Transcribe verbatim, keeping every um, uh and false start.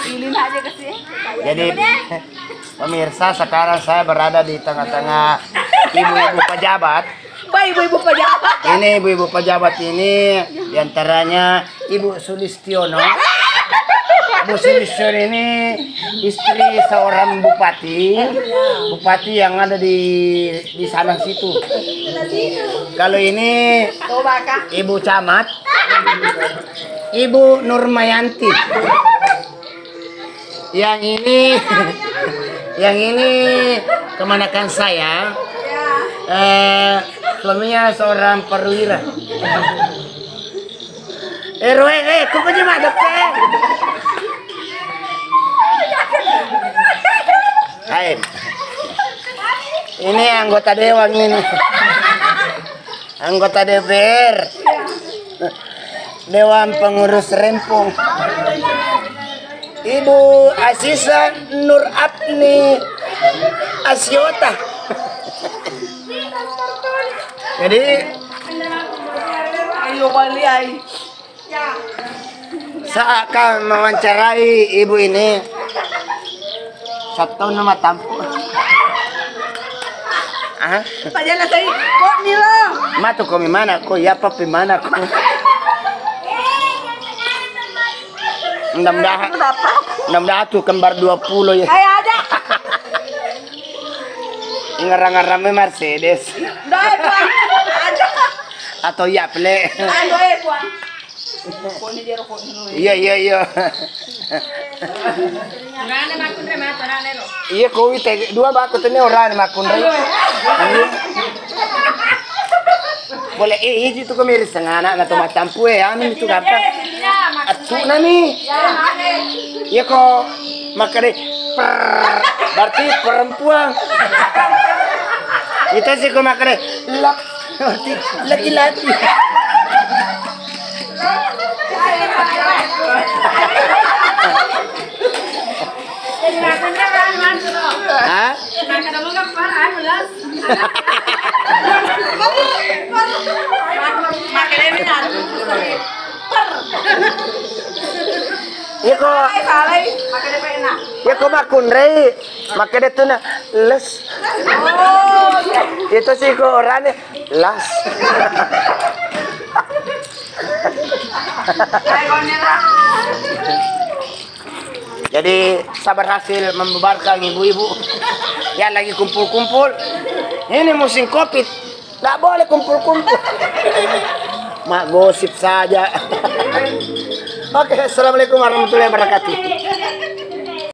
Pilih aja ke sih. Jadi, pemirsa, sekarang saya berada di tengah-tengah ibu-ibu pejabat. Baik, ibu-ibu pejabat. Ini ibu-ibu pejabat ini diantaranya Ibu Sulistiono. Ibu Sulistiono ini istri seorang bupati, bupati yang ada di di sana situ. Kalau ini Ibu Camat, Ibu Nurmayanti. Yang ini, yang ini kemanakan saya. Eh, suaminya seorang perwira. Eh, Roe, eh, kok aja madep, eh? Hai. Ini anggota dewan ini. Anggota D P R. Dewan Pengurus Rempung. Ibu Asisa Nur Apni Asiota. Jadi, ayo balik, ai. Saat kau mewawancarai ibu ini, satu tahun nama tampu. Ah? Tanya lah saya, kok nih lo? Matu kau di mana? Kau ya apa di mana kau? Mudah-mudahan, mudah-mudahan tuh kembar dua puluh ya. Kayak aja. Ngarang-ngarang Mercedes. Dai, Pak. Aja. Atau ya, Ple. Ayo, eh, Pak. Iya, iya, iya. Urane makkunre matu, urane ro. Iya, ko wite dua bako tene urane makkunre. Iya. Boleh, eh, itu kok miris sengana na to matampu, eh, anu itu gampang. Atu nami. Iya, ko makkeda per, berarti perempuan. Itu sih ko makkeda lak, berarti laki-laki. Hah? Iya ko, iya ko makkunrei, makkeda tu na les. Itu sih ko orane las. Jadi, saya berhasil membubarkan ibu-ibu yang lagi kumpul-kumpul. Ini musim covid, nggak boleh kumpul-kumpul. Mak gosip saja. Oke, assalamualaikum warahmatullahi wabarakatuh.